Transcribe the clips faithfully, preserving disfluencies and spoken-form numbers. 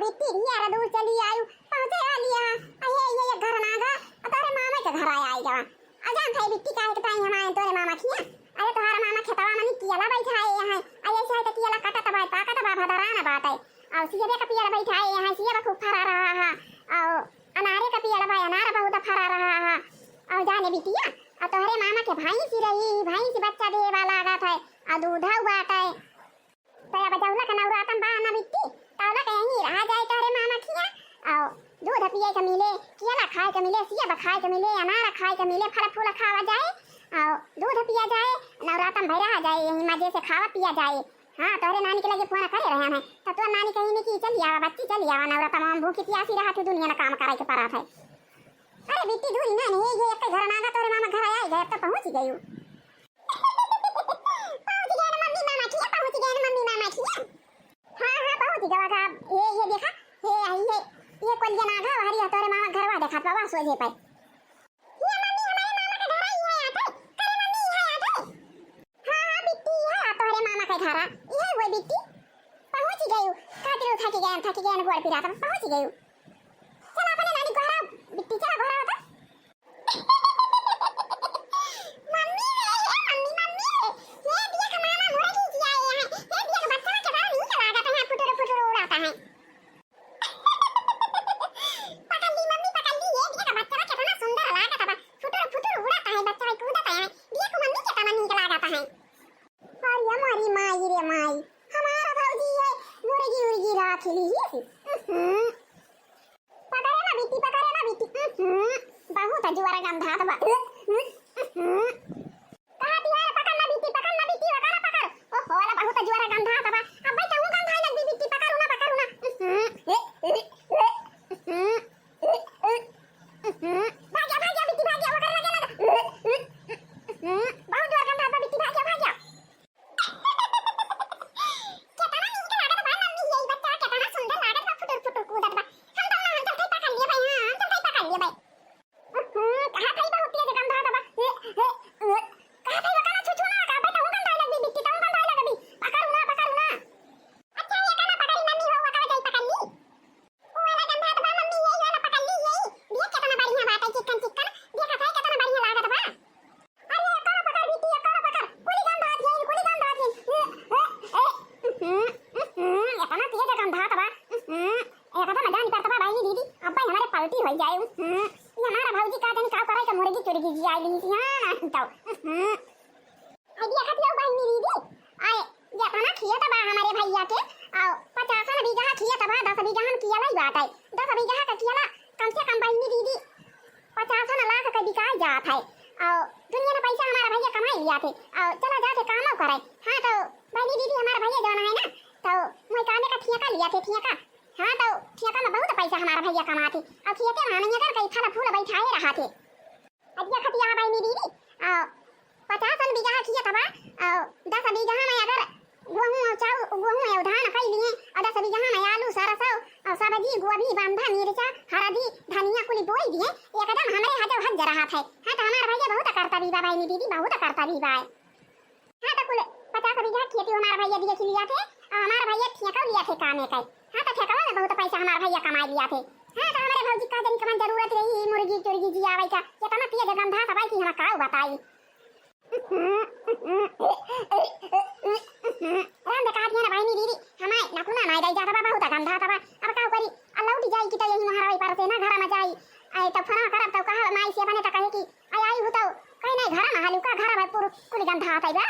बिट्टी ढेर दूर चली आयु, पहुँचे वाली है। अरे ये, ये घर ना गा, अ तोरे मामा के घर आए, आए गवा। अ जान भाई बिट्टी काहे के ताई हम आए तोरे मामा खिया। अरे तोहरा मामा खेतवा में कियाला बैठाए हैं। अ ऐसे है तो कियाला कटत बा, पाकत बा, भदरा ना बाटे। और सियबे का पियाला बैठाए हैं, सियबा खूब फरा रहा है। और अनारे का पियाला बा, अनार बहुत फरा रहा है। और जाने बिटिया, अ तोहरे मामा के भैंस रही, भैंस बच्चा देवे वाला लागत है। और दूधा बाटे। तो अब जौला का नवरातन बा ना बिट्टी, तौला के यहीं रहा जाए तोहरे मामा खिया। और दूध पिए के मिले, केला खाए के मिले, सेब खाए के मिले, अनार खाए के मिले, फल फूल खावा जाए, और दूध पिया जाए, नवरातन भर रहा जाए, यहीं मजे से खावा पिया जाए। हाँ, तोहरे नानी के लगे फोन करे रहे हैं, तो तोर नानी कहीं नहीं कि चली आवा बच्ची, चली आवा, नवरातन में भूखी प्यासी रहा थी, दुनिया में काम करे के पड़ा था। अरे बिट्टी दूरी ना, ये, ये एक घर ना गा, तोहरे मामा घर आए गए, अब तो पहुँच गई। पहुँच गए ना मम्मी मामा खिया, पहुँच गए ना मम्मी मामा खिया। हाँ, हाँ, पहुँच गवा का। ये, ये देखा, ये आई है, ये कोलिया ना गा, हरी है तोरे मामा घरवा देखा, बाबा सोझे पे। ये मम्मी हमारे मामा का घर आई है, आते। करे मम्मी, यहाँ आते। हाँ, हाँ, बिट्टी, ये है तोहरे मामा का घर, ये वो बिट्टी। पहुँच गई। खातिर थकी गए, थकी गए, गोड़ पिरात, पहुँच गई। चला अपने नानी गोहरा, बिट्टी, चला गोहरा होता। मम्मी रे, हे मम्मी, मम्मी रे, हे देख मामा मुर्गी जियाए हैं, हे देख बच्चा के बड़ा नीक लागत है, फुटुर फुटुर उड़ाता है। पकड़ ली मम्मी, पकड़ ली, हे देख बच्चा कितना सुंदर लागत बा, फुटुर फुटुर उड़ाता है, बच्चा कूदता है, देख मम्मी कितना नीक लागत है। अरे मोरी माई रे माई, हमारा भौजी है, मुर्गी उर्गी राख ली ही। हम्म। पकड़े ना बिट्टी, पकड़े ना बिट्टी। हम्म, बहुत जोर गंधात बा। हम्म। कहा दिया रे, पकड़ ना बिट्टी, पकड़ ना बिट्टी, पकड़, पकड़। ओहो, वाला बहुत जोर गंधात बा। अब्बे तहूँ गंधाए लगबी बिट्टी, पकड़ू ना, पकड़ू ना। हम्म। हम्म। भाग्या, भाग्या बिट्टी, भाग्या, ओकर लगे लगा। हम्म, बहुत जोर गंधात बा बिट्टी, भाग्या, भाग्या। केतना नीक लागत बा मम्मी, ये बच्चा केतना सुंदर लागत बा, फुटुर फुटुर कूदत बा। हम तो ना, हम चलते पकड़ लिए भाई, हाँ, हम चलते पकड़ लिए भाई। हम्म, कहा भाई बहुत तेज गंधात बा। हे, हे, हे। कहा भाई ओकरा छुछू ना, कहा भाई तहूँ गंधाए लगबी बिट्टी, तहूँ गंधाए लगबी। पकड़ू ना, पकड़ू ना। अच्छा, ये का ना पकड़ी मम्मी हो, ओकरा जाई पकड़ ली। ओ वाला गंधात बा मम्मी, यही वाला पकड़ ली, यही। देख केतना बढ़िया बाटे, चिकन चिकन। देखत है केतना बढ़िया लागत बा। अरे, एकरो पकड़ बिट्टी, एकरो पकड़। कुली गंधात यही, कुली गंधात यही। ए, ए, ए, हम्म, हम्म, एतना तेज गंधात बा। हम्म, एकदम जान करत बा बहिनी दीदी, अब्बे हमारे पलटी हो जाए। हम्म, ये हमारा भौजी का जानी का करे के मुर्गी चुर्गी जियाई ली थी। हाँ, नहीं तो। हम्म। आई देखत हो बहिनी दीदी, आए जेतना खेत बा हमरे भैया के, आ पचासन बीघा खेत बा, दस बीघा हम कियला ही बाटे। दस बीघा का कियला कम से कम बहिनी दीदी पचासन लाख के बिकाई जात है। आ दुनिया में पैसा हमारा भैया कमाई लिया थे, आ चला जाते कामो करे। हाँ तो बहिनी दीदी हमारा भैया जौन है ना, तो वही कामे का ठेका लिया थे, ठेका। हाँ तो ठेका में बहुत पैसा हमारा भैया कमा थे, और खेते में नहीं अगर कई फल फूल बैठाए रहा थे। अदिया खतिया बहिनी दीदी, आ, पचासन बीघा खेत बा, आ, दस बीघा में अगर गेहूं और चाउ-, गेहूं और धान कई लिए, और दस बीघा में आलू, सरसों, और सब्जी, गोभी, बंधा, मिर्चा, हरदी, धनिया कुली बोई दिए, एकदम हमरे हजो हज रहा थे। हाँ, तो हमार भैया बहुत करता भी बा बहिनी दीदी, बहुत करता भी बा। हाँ, तो कुल पचास बीघा खेती हमार भैया दिए के लिया थे, और हमार भैया ठेका लिया थे कामे का। हाँ, तो ठेकवा में बहुत पैसा हमार भैया कमाई लिया थे। हाँ, तो हमारे भौजी का जन कमन जरूरत रही, मुर्गी चुर्गी जियावे का, इतना तेज गंधात बा कि हम काऊ बताई। राम बेकार दिया ना बहिनी दीदी, हमारे नकुना नाई दई जात बा, बहुत गंधात बा। अब का करी, आ लौट जाई कि तो यही महाराज पर से ना घर में जाई। आए तो फोन करब तो कहा माई से अपने तो कहे कि आई, आई हूँ तो कहीं नहीं घर में हालू का घर में पूरा कुल गंधात बा।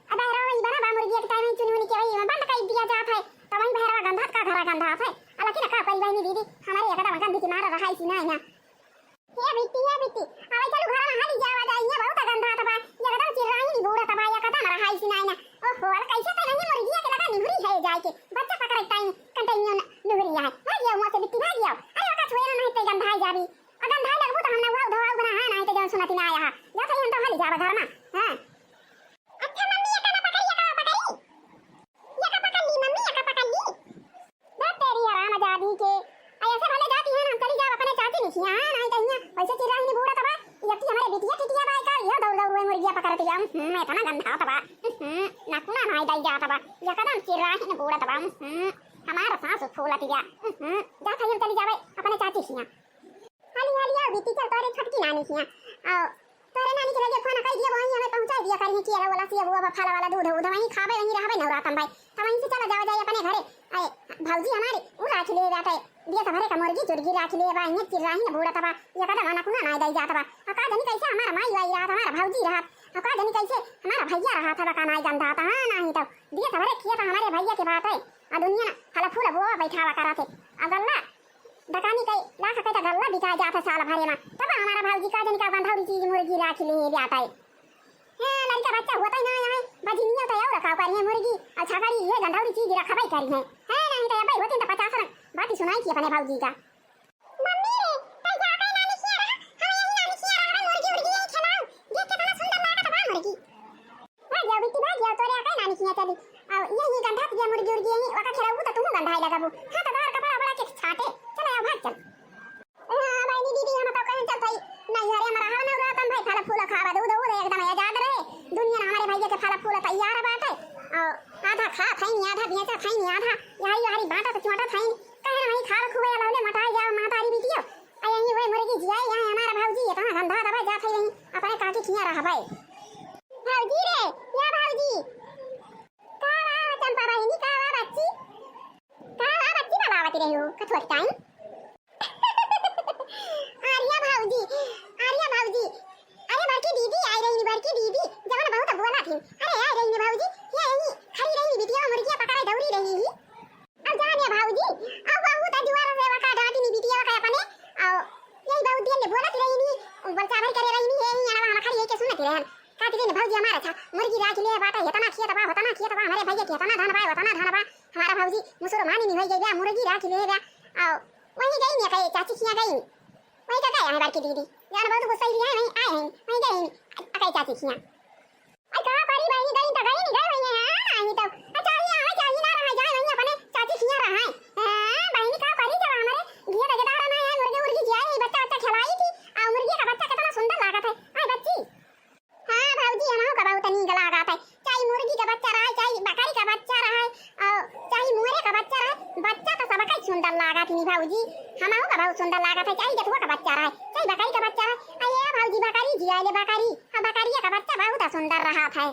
अब बहरवा वही बना बा मुर्गी एक टाइम चुनी उनी के वही में बंद कर दिया जात है, तो वही बहरवा गंधात का घर गंधात है। हालांकि ना का करी बहिनी दीदी, हमारे एकदम गंदगी मार रहा है इसी ना, ना। हे बिट्टी, हे बिट्टी, आवे चलू घर में हाली जावा जाई, ये बहुत गंधात बा, एकदम चिर्राही नहीं बूढ़त बा, एकदम रहा इसी ना, ना। ओहो, अब कैसे तो नहीं मुर्गी के लगा निहुरी है जाए के, बच्चा पकड़े टाइम कंटिन्यू निहुरी है। भाग जाओ मुँह से बिट्टी, भाग जाओ। अरे ओका छुए ना नहीं तो गंधाई जाबी। अगर धाय लगबू तो हम नउआ धोआ बना, हाँ, नहीं तो जौन सुनती ना आया हा। जा तो हम तो हली जावा घर में। हाँ। अच्छा मम्मी, ये का पकड़ी, ये का पकड़ी? ये का पकड़ ली मम्मी, ये का पकड़ ली? बे तेरी हराम जादी के। ऐसे भले जाती है ना, हम चली जाओ अपने चाची लिखिया, हाँ, नहीं तो यहाँ वैसे चिल्ला ही नहीं बूढ़ा तबा। ये कि हमारे बिटिया टिटिया बाई का, ये दौड़ दौड़ हुए मुर्गिया पकड़ती है। हम्म, इतना गंधात बा। हम्म, नकुना नहीं दई जात बा। ये कदम चिल्ला ही नहीं बूढ़ा तबा। हम्म। हमार साँस फूलत गया। हम्म, जा खाई हम चली जावे अपने चाची हियाँ। हाली हाली आओ बिट्टी, चल तोरे छोटकी नानी हियाँ। आओ, तोरे नानी के लगे फोन कई दिया, वहीं हमें पहुँचाई दिया करिए, किया वाला, सेब, वो फल वाला, दूध, दूध, वहीं खावे, वहीं रहवे नवरातन भाई। तब वहीं से चला जावा जाए अपने घरे। आए, भौजी हमारे, उ राखी ले बाटे, दिया सभरे का मुर्गी, चुर्गी राखी ले बा, इन्हें चिर्राही न बूढ़ा तबा, ये कदम ना कुना नाई दई जात बा। आ का जनी कैसे हमारा माई वाई रहत, हमारा भौजी रहत, आ का जनी कैसे हमारा भैया रहत है, बका नाई गंधा था, हाँ, नाही तो दिया सभरे किया था हमारे भैया के बाटे। आ दुनिया ना फल फूल बोआ बैठावा करत है। आ गल्ला, दुकानी कई लाख के तो गल्ला बिका जात है साल भरे में। तब हमारा भौजी का जनी का गंधौरी चीज मुर्गी राखी ले बाटे। हाँ, लड़का बच्चा होता ही ना है, बजिनिया तो और का करिए मुर्गी, और छगड़ी ये गंधौरी चीज रखबे करी है। हाँ, नहीं तो अबे होती तो पचास रंग बात सुनाई थी अपने भौजी का। मम्मी रे, तै जाके नानी किया रहा, हम यही नानी किया रहा, मुर्गी उर्गी यही खिलाओ, देख कितना सुंदर लागत बा मुर्गी। भाग जाओ बिट्टी, भाग जाओ, तोरे आके नानी किया चली। आओ, यही गंधा पिया मुर्गी उर्गी यही, वका खिलाऊ तो तू गंधाई लगाबू। हाँ, तो तोहर कपड़ा बड़ा के छाटे, चल आओ, भाग चल। हाँ, बहनी दीदी, हम तो कहीं चल थई, नहीं हरे हमारा हवा नवरातन भाई, फल फूल खावा, दूध, दूध एकदम आजाद रहे, दुनिया ना हमारे भैया के फल फूल तैयार बाटे। और आधा खा थई, आधा बेचा थई, आधा यही हरी बांटा तो चुआटा थई। कहे ना वही खाल खुबे लौले मटाई जाओ मातारी बिटियो। आ यही हुए मुर्गी जियाई यहाँ हमारा भौजी, इतना गंधा दबा जात है यहीं, अपने काकी किया रहबे। भौजी रे, या भौजी। का बा चंपा बहिनी, का बा बच्ची? का बा बच्ची बलावत रही हो, कथुआ के टाइम? आर्या भौजी, आर्या भौजी। अरे बड़की दीदी आई रही, बड़की दीदी, जवन बहुत बोला थी। अरे आई रही भौजी, ये यहीं खड़ी रही, बिटिया मुर्गिया पकड़े दौड़ी रही ही। अब जाने भौजी, अब बहुत जुआर से वका डांटी नी बिटिया का अपने, और यही बहुत दिन ले बोलत रही नी, बोल चाभर करे रही नी, यही अनवा हम खड़ी है के सुनत रहन। कहती रही भौजी हमारा था, मुर्गी राखी ले बाटा, इतना खेत बा, उतना खेत बा, हमारे भैया के इतना धन बा, उतना धन बा, हमारा भौजी मुसुर मानी नी होई गई बा, मुर्गी राखी ले बा, और वहीं गई नी कहे चाची खिया गई, वहीं का गए हैं बड़की दीदी, जान बहुत गुस्सा ही है, वहीं आए हैं, वहीं गए हैं, कहे चाची खिया। अरे का करी बहिनी, गई त गई, गई हुई है, हाँ, नहीं तो। अच्छा, ये आवे चाहिए ना रहा, जाए वहीं अपने चाची खिया रहा है। हाँ, बहिनी का करी जब हमारे घिया दगेदार ना है, मुर्गी उर्गी जिया है, बच्चा बच्चा खिलाई थी, आ मुर्गी का बच्चा कितना सुंदर लागत है। आए बच्ची। हाँ भौजी, हमहू का बहुत नीक लागत है, चाहे मुर्गी का बच्चा रहे, चाहे बकरी का बच्चा रहे, और चाहे मोरे का बच्चा रहे, बच्चा तो सबका ही सुंदर लागत ही भौजी। हमहू का बहुत सुंदर लागत है, चाहे गथुआ का बच्चा रहे, चाहे बकरी का बच्चा रहे। आ ये भौजी बकरी जिया ले बकरी, आ बकरिया का बच्चा बहुत सुंदर रहत है।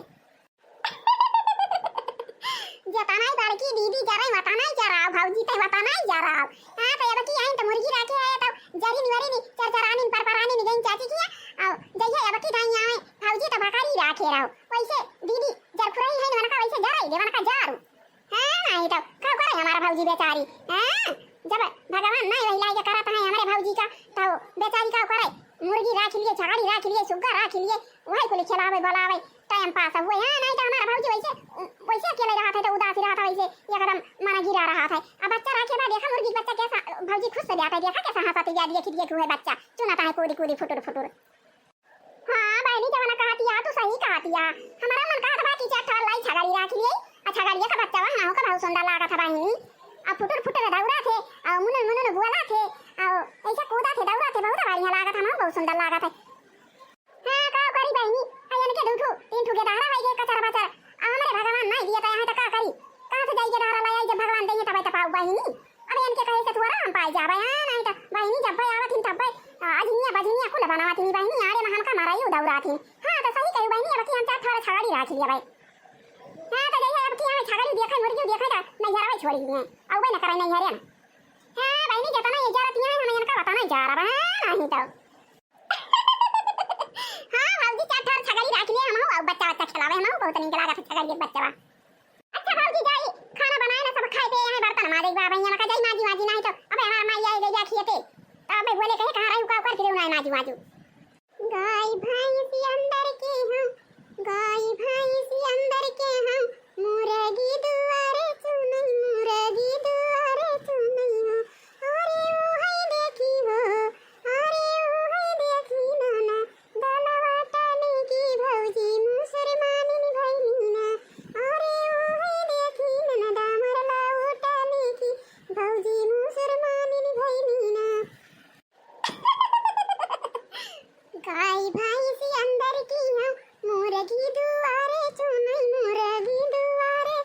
जतनाई बड़की दीदी जरे वतनाई जराव भौजी, ते वतनाई जराव। हाँ, तो अब की आई तो मुर्गी राखे है तो जरी निवरी नी चरचरानी पर परानी नी गई चाची किया। आओ, जइया अब की दाई आवे भौजी तो बकरी राखे रहो। वैसे दीदी जरफुरई है वनका वैसे जराई दे वनका जारू। हाँ, नहीं तो का करे हमारा भौजी बेचारी। हाँ, जब भगवान नहीं वही लायक करत है हमारे भौजी का, तो बेचारी का करे? मुर्गी राख लिए, छाड़ी राख लिए, सुग्गा राख लिए, वही कुल खिलावे बोलावे, टाइम पास हुए। हाँ, नहीं तो हमारा भौजी वैसे, वैसे अकेले रहत है तो उदासी रहत है, वैसे एकदम मन गिरा रहत है। अब बच्चा राखे बा, देखा मुर्गी बच्चा कैसा, भौजी खुश हो जाता है, देखा कैसा हंसत है, देखी देखी हुए बच्चा चुनता है कूदी कूदी फुटुर फुटुर। हाँ बहिनी, जवन कहतिया तू सही कहतिया। हमारा मन कहत बा कि चार ठो लाई छगड़ी राख लिए। आ छगड़िया का बच्चा बा, हमहू का बहुत सुंदर लागत है बहिनी। आ फुटुर फुटुर दौड़ा थे, आ मुनन मुनन बोला थे, आ ऐसे कूदा थे, दौड़ा थे, बहुत बढ़िया लागत है, हमहू बहुत सुंदर लागत है। हाँ, का करी बहिनी, आ इनके दू ठो, तीन ठो गेदारा है ये कचर बचर। आ हमरे भगवान नहीं दिया तो यहाँ तो का करी? कहाँ से जाई गेदारा लाई आई जब भगवान देंगे तबे तो पाऊ बहिनी। अब इनके कहे से थोड़ा हम पाई जाबे, हाँ, नहीं तो बहिनी जब भाई आवत हिन तब भाई, आ, अजनिया बजनिया कुल बनावत हिन बहिनी, आरे में हमका मारा ही उदौरात हिन। हाँ, तो सही कही बहिनी, अब की हम चार ठो छगड़ी राख लिया भाई। हाँ, तो जैसे अब की हमें छगड़ी देखे, मुर्गी देखे, तो नैहरवा छोड़ी दिए, अब न करे नैहरे में। हाँ, बहिनी, जितना ये जरूरत है, हमें इनका बताना ही जा रहा है, हाँ, नहीं तो। हाँ, भौजी, चार ठो छगड़ी राख लिए हम, अब बच्चा, बच्चा खिलावे हम, बहुत नीक लागत है छगड़ी के बच्चा। अच्छा भौजी, जाई, खाना बनाए ना, सब खाए पिए, यहाँ बर्तन माजे बा, भैया का जाई माजी, माजी नहीं तो, अबे हमार माई आई गई खिए पे, तो अबे बोले कहे, "कहाँ रही, का कर फिर उन्हें माजू, माजू।" गाय भैंस अंदर के हम, गाय भैंस अंदर के हम, मुर्गी दुआरे चुनई, मुर्गी दुआरे चुनई हो। अरे ओ है देखी हो, अरे ओ है देखी नाना, दलवा टाने की भौजी मुसलमानिन भैली ना। अरे ओ है देखी नाना, दामर लाऊ टाने की भौजी मुसलमानिन भैली ना। गाय भैंस अंदर की हम, मुर्गी दुआरे चुनई, मुर्गी दुआरे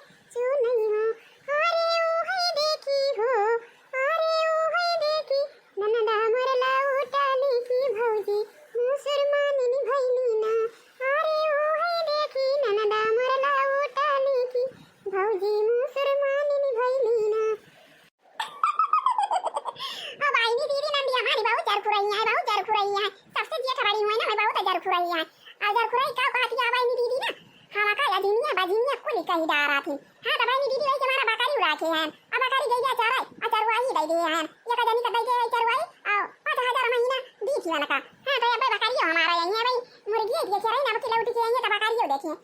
यहाँ सबसे जेठ बड़ी हुई ना, मैं बहुत जरखुरई है। और जरखुरई का कहती है बहिनी दीदी ना, हमका अझिनिया बझिनिया कुल कही डारा थी। हाँ, तो बहिनी दीदी वही जमाना बकरी राखे हैं। अब बकरी गई है चराई, आ चरवाही दे दिए हैं। एक जनी के दे दिए चरवाई, और पाँच हजार महीना दी थी उनका। हाँ, तो अब बकरियो हमारा यही है भाई, मुर्गी दिए चराई ना, अब की लौटी के यही है, तो बकरियो देखिए।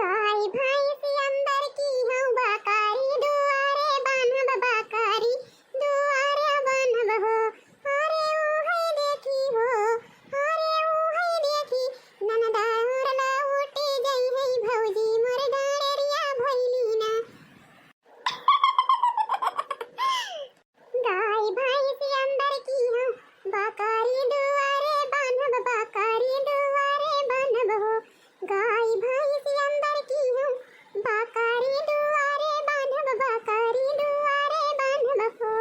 गाय भैंस अंदर की हूँ बकरी, दुआरे बान्हब बकरी, दुआरे बान्हब हो। अरे ऊ है देखी हो, अरे ऊ है देखी, ननदा मोर लौटी गई है, भौजी मोर डाँड़रिया भइली ना। गाय भैंस अंदर की हूँ बकरी, दुआरे बान्हब बकरी, दुआरे बान्हब हो। गाय भैंस अंदर की हूँ बकरी, दुआरे बान्हब बकरी, दुआरे बान्हब हो।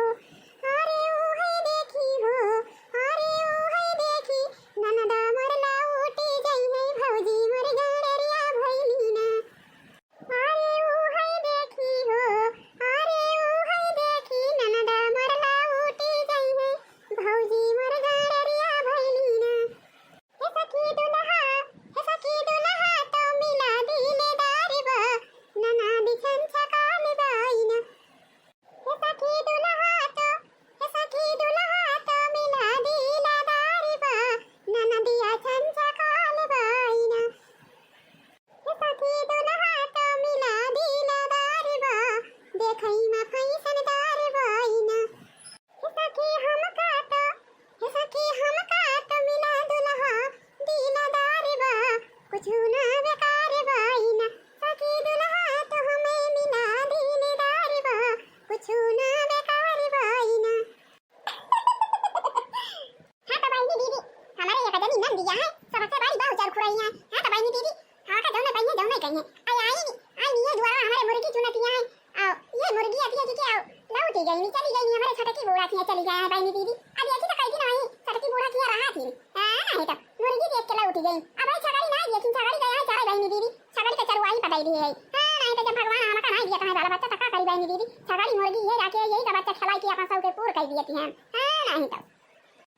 अरे ऊ है देखी हो, अरे ऊ है देखी, ननदा मोर लौटी गई है, भौजी मोर डाँड़रिया भइली ना। अरे ऊ है देखी हो, अरे ऊ है देखी, ननदा मोर लौटी गई है, भौजी मोर डाँड़रिया भइली ना। हे सखी दुल्हा, हे सखी दुल्हा तो मिला दिलदार बा, ननद छन छकाल बाई ना। हे सखी दुल्हा तो, हे सखी दुल्हा तो मिला दिलदार बा, ननदिया छन छकाल बाई ना। हे सखी दुल्हा तो मिला दिलदार बा, देखई में फैशनदार बाई ना। हे सखी हमका तो, हे सखी हमका तो मिला दुल्हा दिलदार बा, कुछु ना बेकार बाई ना। सखी दुल्हा तो हमें मिला दिलदार बा, कुछु ना बेकार बाई ना। हाँ तो बहिनी दीदी, हमारे एक जनी नंदिया है, सबसे बड़ी बहुत जरखुरई है। हाँ तो बहिनी दीदी, हाँ का जौने कहिए, जौने कहिए। आई, आई नी, आई नी, ये दुआरा हमारे मुर्गी चुनतिया है। आओ, ये मुर्गी आती है कि क्या? आओ, लौटी गई नी, चली गई नी, हमारे छोटकी बूढ़ा थी, चली गए हैं बहिनी दीदी। अब ये तो कई दिन आई, छोटकी बूढ़ा किया रहा थी। हाँ, नहीं तो मुर्गी देख के लौटी गई। अब आई छगड़ी ना, लेकिन छगड़ी गया है, चाहे बहिनी दीदी, छगड़ी के चरवाही पटाई दी है। हाँ, नहीं तो जब भगवान हमका नहीं दिया, तो है बाल बच्चा, तो का करी बहिनी दीदी? छगड़ी मुर्गी ये राखे, यही का बच्चा खिलाई के अपन सब के पूर कर दिए थी हम। हाँ, नहीं तो।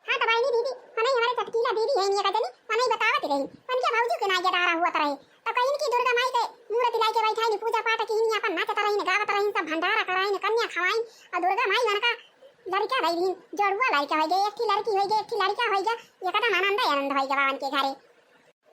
हाँ, तो बहिनी दीदी, मनई हमारे चटकीला दीदी है, इनका जनी, मनई बतावत रही, उनके भौजी के नाई डारा हुआ रहे, तो कहीं इनकी दुर्गा माई के मूर्ति लाई के बैठाई नी, पूजा पाठ की नी, अपन नाचत रही, गावत रही, सब भंडारा कराई, कन्या खवाई, और दुर्गा माई उनका लड़का दई दी, जोड़ुआ लड़का हो गए, एक की लड़की हो गए, एक की लड़का हो गया, एकदम आनंद आनंद हो गया बावन के घरे।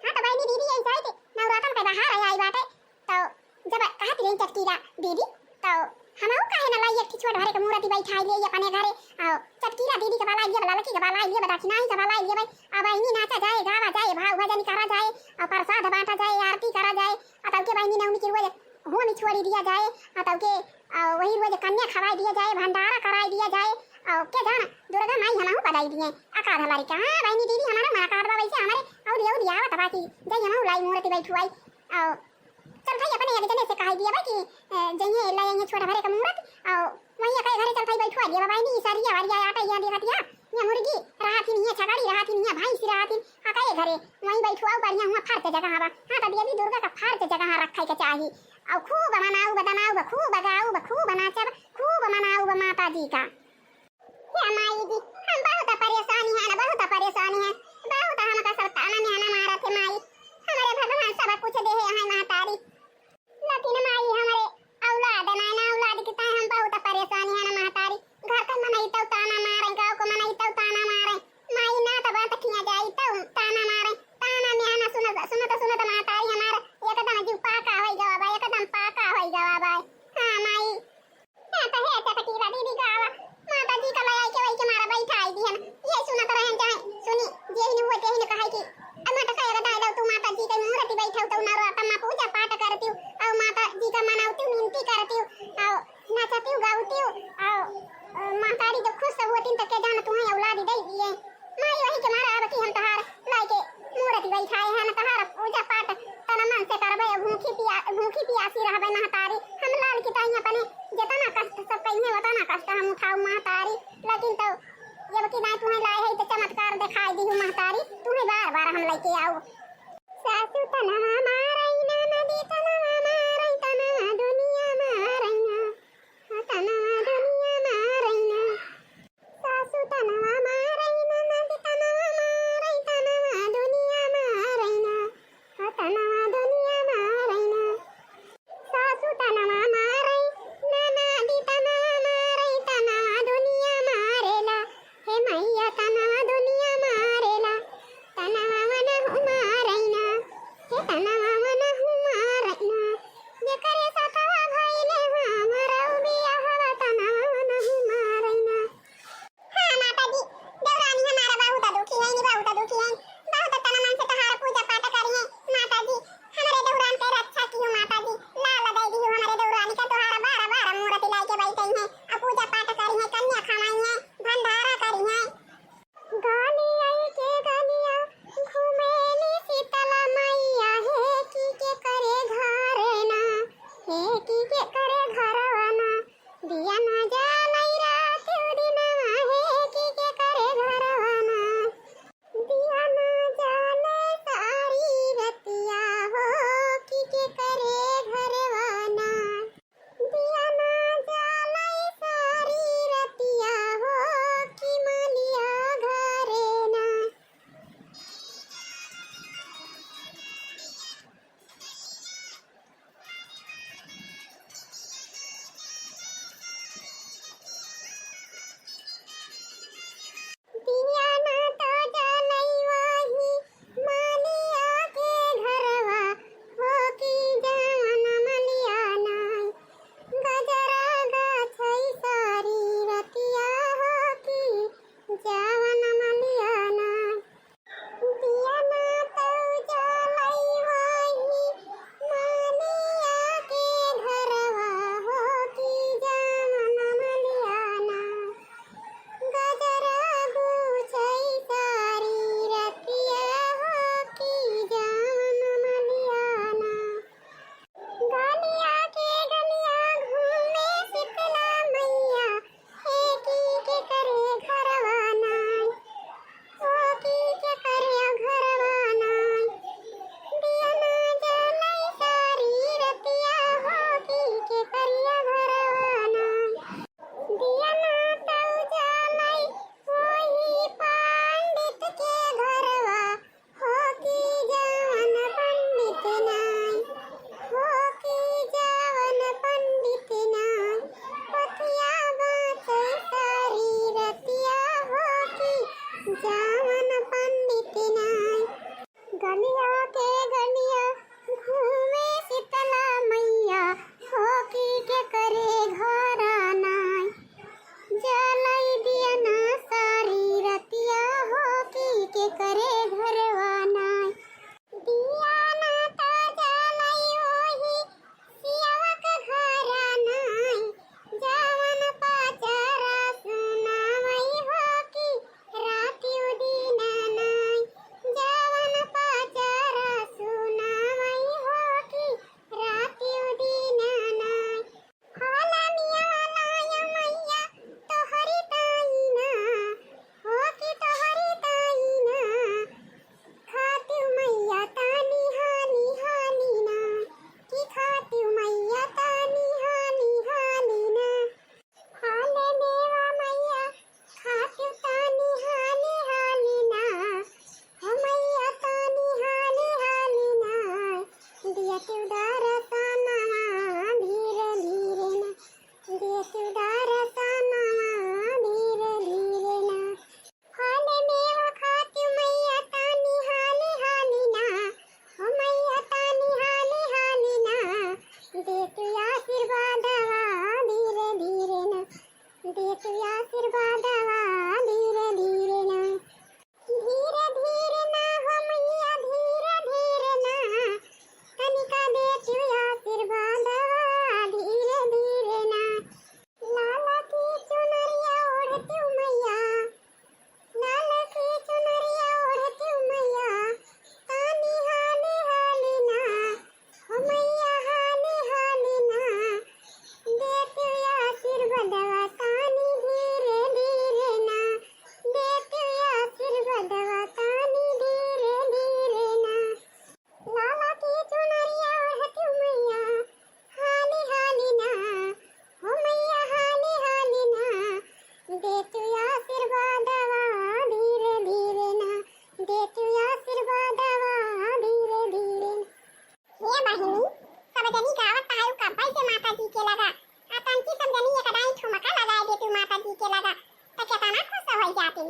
हाँ, तो बहिनी दीदी, यही चाहे थे, नवरातन के बाहर आई, आई बाटे, तो जब कहत रही चटकीला दीदी, तो हमहू काहे न लाई एक ठे छोट भरे के मूर्ति बैठाई ले अपने घरे। आओ, चटकीला दीदी के बलाई लिए, ललकी के बलाई लिए, दक्षिणाई के बलाई लिए, अब बहिनी नाचा जाए, गावा जाए, भाव भजन करा जाए, और प्रसाद बांटा जाए, आरती करा जाए, और तब के बहिनी नवमी की रोज होम छोड़ी दिया जाए, और तब के, और वही रोज कन्या खवाई दिया जाए, भंडारा कराई दिया जाए, और के जान दुर्गा माई हमहू बधाई दिए। अकाध लड़का, हाँ बहिनी दीदी, हमारा मुलाकात बा वैसे हमारे और ये दिया बता कि जय हमहू लाई मूर्ति बैठुआई, और चल भाई, अपने एक जने से कह दिया बा कि, अ, जइहे ला, जइहे छोटा भरे का मूरत, और वहीं एकै घरे चल भाई बैठवा दिया बा। बहिनी, ई सरिया वरिया आटा यहाँ देखत या, यहाँ मुर्गी रहा थी, यहाँ छगड़ी रहा थी, यहाँ भैंस रहा थी, हाँ, एकै घरे वहीं बैठवाओ, बढ़िया हुआ फर्श जगह बा। हाँ, तो देवी दुर्गा का फर्श जगह रखे के चाही, और खूब मनाऊ बा, दनाऊ बा, खूब गाऊ बा, खूब नाचब, खूब मनाऊ बा माता जी का। हे माई जी, हम बहुत परेशानी है ना, बहुत परेशानी है, बहुत हमका सब ताना मेहना मारत है माई। हमारे भगवान सब कुछ दे है महतारी, लेकिन माई हमारे औलाद ना, ना औलाद के ताई हम बहुत परेशानी है ना महतारी। घर का मनई तो ताना मारे, गाँव को मनई तो ताना मारे, माई ना तो बात किया जाई तो ताना मारे, ताना मेहना सुनत सुनत सुनत महतारी हमारा एकदम जीव पाका होई गवा बा, एकदम पाका होई गवा बा। हाँ माई। हाँ, तो हे चटकीला दीदी गावा, माता जी का ले आई के वही के मारा बैठाई दिहन। ये सुनत रहन चाहे सुनी, जेहिन हुए तेहिन कहे कि, "अब माता का एगो दाई दऊ, तू माता जी के मूर्ति बैठाऊ, तऊ नवरात्र में पूजा पाठ करती हूँ, और माता जी का मनावती हूँ, मिनती करती हूँ, और नाचती हूँ, गावती हूँ, और, अ, महतारी जब खुश होती तो के जान तुम्हें औलाद दे दिए।" माई वही के मारा अब की हम तोहार लाई के मूर्ति बैठाए हैं, तोहार पूजा पाठ तन मन से करबे, भूखी पिया-, भूखी पियासी रहबे महतारी। हम लाल की ताई अपने जितना कष्ट सब कहिए उतना कष्ट हम उठाऊ महतारी, लेकिन तो जब की नाई तुम्हें लाए है तो चमत्कार दिखाई दी महतारी, तुम्हें बार बार हम लेके आऊ। सासू तनवा मारई ना, नदी तनवा मारई, तनवा दुनिया मारई ना, तनवा दुनिया मारई ना। सासू तन के करे घरवा ना, दिया ना जलई रात दिनवा है कि के करे घरवा ना। दिया ना जले सारी रतिया हो कि के करे घरवा ना। दिया ना जले सारी रतिया हो कि मलिया घरे ना। दिया ना तो जलई वही मलिया के घरवा हो कि जवन मलिया नाई। गजरा गाछई सारी रतिया हो कि जवन मलिया नाई। दिया ना तो जलई वही मलिया के घरवा हो कि जवन मलिया नाई। गजरा गुछई सारी रतिया हो कि जवन मलिया नाई। गलिया के गलिया घूमे शीतला मैया, हे की के करे घरवा नाई, हो की के करे घरवा नाई। दिया ना जलई सारी रतिया, हो की के करिया घरवा नाई। दिया ना तौ जलई वही पंडित के घरवा, हो कि जवन पंडित नाई, हो कि जवन पंडित नाई। पथिया बाँचे सारी रतिया, हो कि जवन पंडित नाई। गलिया के गलिया घूमे शीतला मैया, हो कि के करे घरा नाई। जलई दिया ना सारी रतिया, हो कि के करे घरवा नाई। दिया ना तो जलई ओही सियावा के घरा नाई। जवन पाचारा सुनावई हो कि रातिउ दिन नाई। जवन पाचारा सुनावई हो कि रातिउ दिन नाई। होला मिया वाला या मैया तोहरी ताई ना, हो कि तोहरी ताई ना। खातिउ मैया तानी हाली हाली ना, कि खातिउ मैया तानी हाली हाली ना। हाले मेवा मैया खातिउ तानी हाली हाली ना, हो मैया तानी हाली हाली ना। दिया तिउ दरसनवा धीरे धीरे ना, दिया तिउ दरसनवा धीरे धीरे ना। हाले मेवा खातिउ मैया तानी हाली हाली ना, हो मैया तानी हाली हाली ना। दे तू आशीर्वादवा धीरे धीरे ना, दे तू आशीर्वादवा धीरे धीरे ना। धीरे धीरे ना हो मैया, धीरे धीरे ना, तनिका दे तू आशीर्वादवा धीरे धीरे ना। लाला की चुनरिया ओढ़ तू मैया, लाला की चुनरिया ओढ़ तू मैया, तानी हाली हाली ना, हो मैया हाली हाली ना, दे तू आशीर्वादवा तानी धीरे धीरे ना, दे तू आशीर्वादवा तानी धीरे धीरे ना। लाला की चुनरिया ओढ़ तू मैया, हाली हाली ना, हो मैया हाली हाली ना, दे तू आशीर्वादवा धीरे धीरे ना, दे तू आशीर्वादवा धीरे धीरे ना। हे बहिनी, सब जनी गावत है उ कब्बे से माता जी के लगा, आ तनकी सब जनी एक दाई ठुमका लगाए दे तू माता जी के लगा, त केतना खुश हो जाती।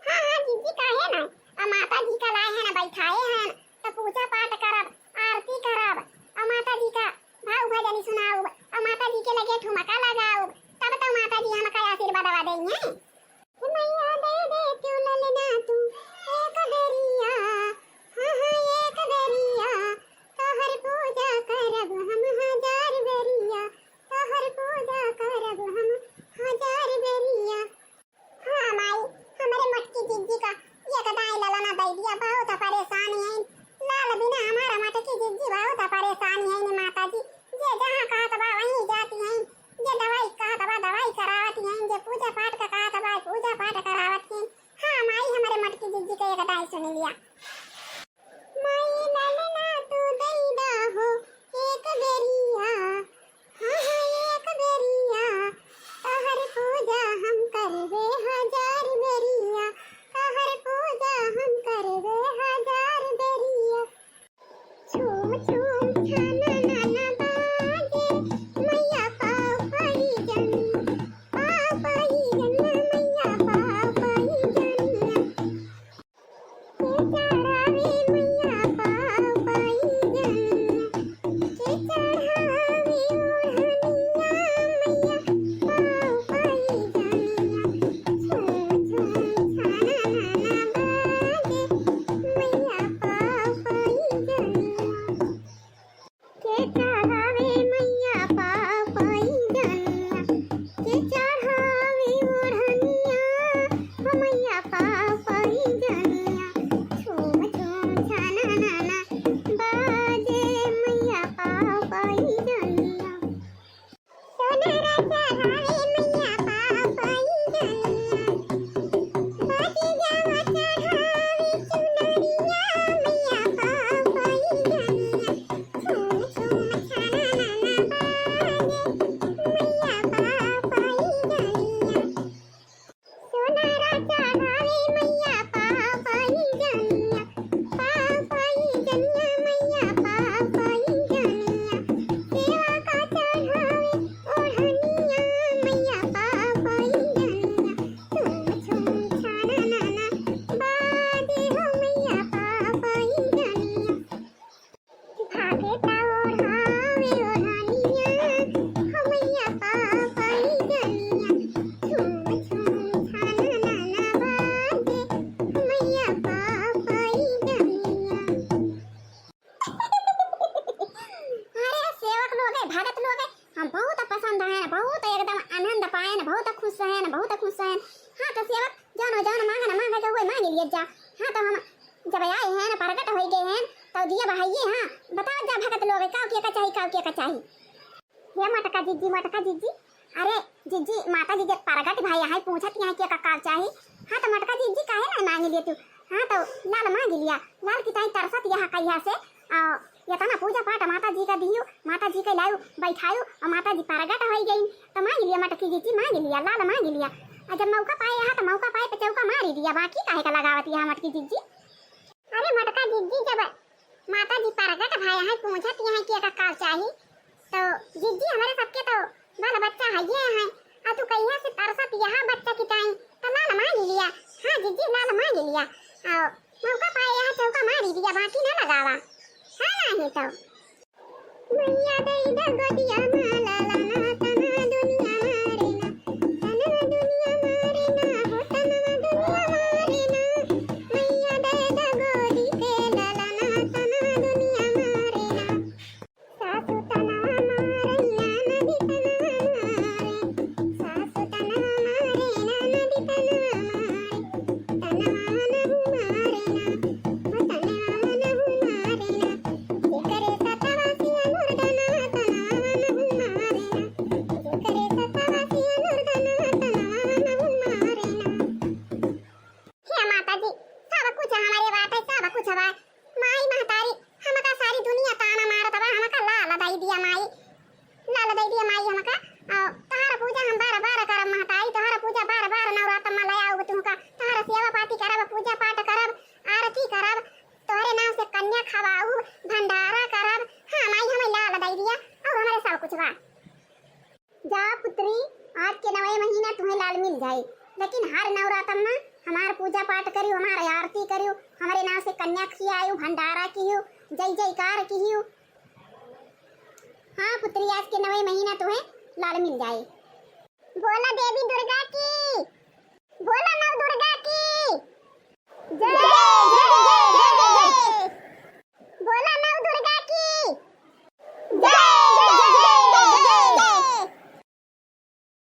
हाँ, हाँ, जीजी, काहे ना? अब माता जी का लाए हैं ना, बैठाए हैं ना, तो पूजा पाठ करब, आरती करब, और माता जी का भाव भजनी सुनाउब, और माता जी के लगे ठुमका लगाउब, तब तो माता जी हमका आशीर्वाद देइहैं। हे मैया, दे दे तू ललना तू एक बेरिया, हाँ, हाँ, एक बेरिया, तोहर पूजा करब हम हजार बेरिया। बहुत पसंद है ना, बहुत एकदम आनंद पाए ना, बहुत खुश है ना, बहुत खुश है। हाँ तो सेवक, जौन जौन मांगे ना, मांगे के हुए मांग लिए जा। हाँ तो हम जब आए हैं ना, प्रगट हो गए हैं, तो दिया बहाइए। हाँ, बताओ जा भगत लोग, काव के का चाही, काव के का चाही। हे मोटका जिज्जी, मोटका जिज्जी, अरे जिज्जी, माता जी के प्रगट भया है, पूछत यहाँ के का काव चाही। हाँ तो मोटका जिज्जी, काहे ना मांग लिए तू? हाँ तो लाल मांग लिया, लाल की ताई तरसत यहाँ कहिया से। आ, इतना पूजा पाठ माता जी का दियो, माता जी के लायो, बैठायो और माता जी प्रगट हो गई। तो मांग लिया मोटकी जिज्जी, मांग लिया, लाल मांग लिया। आ जब मौका पाए यहाँ तो मौका पाए पे चौका मारी दिया, बाकी काहे का लगावत यहाँ मोटकी जिज्जी? अरे मोटका जिज्जी, जब माता जी प्रगट भया है, पूछत यहाँ के का काव चाही, तो जिज्जी हमरे सबके तो बाल बच्चा है ये है। आ तू कहिया से तरसत यहाँ बच्चा की ताई, तो लाल मांग लिया। हाँ जिज्जी, लाल मांग लिया। आओ, मौका पाए यहाँ चौका मारी दिया, बाकी ना लगावा। हाँ नहीं तो। मैया दे दा गोदिया में लाला ना, तना दुनिया मारे ना, तना दुनिया मारे ना, हो तना दुनिया मारे ना। मैया दे दा गोदी पे लाला ना, तना दुनिया मारे ना। सासु तनवा मारे, ननदी तनवा मारे। सासु तनवा मारे, ननदी तनवा मारे। तनवा नहु मारे ना, हो तनवा नहु मारे ना। जेकरे सतवा सिया मुर्दना, तनवा नहु मारे ना। जेकरे सतवा सिया मुर्दना, तनवा नहु मारे ना। हे माता जी, सब कुछ हमरे बाटे, सब कुछ बा। माई महतारी, हमका सारी दुनिया ताना मारत बा, हमका लाल दई दिया माई, लाल दई दिया माई हमका। और तोहार पूजा हम बार बार करब महतारी, तोहार पूजा बार बार नवरात्र में ले आउब तुहका, तोहार सेवा पाती करब, पूजा पाठ करब, आरती करब, तोहरे नाम से कन्या खवाउब, भंडारा करब। हाँ माई, हमें लाल दई दिया और हमरे सब कुछ बा। जा पुत्री, आज के नवे महीना तुम्हें लाल मिल जाए, लेकिन हर नवरातन में हमार पूजा पाठ करियो, हमार आरती करियो, हमरे नाम से कन्या खियायो, भंडारा कियो, जय जयकार कियो। हाँ पुत्री, आज के नवे महीना तुम्हें लाल मिल जाए। बोला देवी दुर्गा की।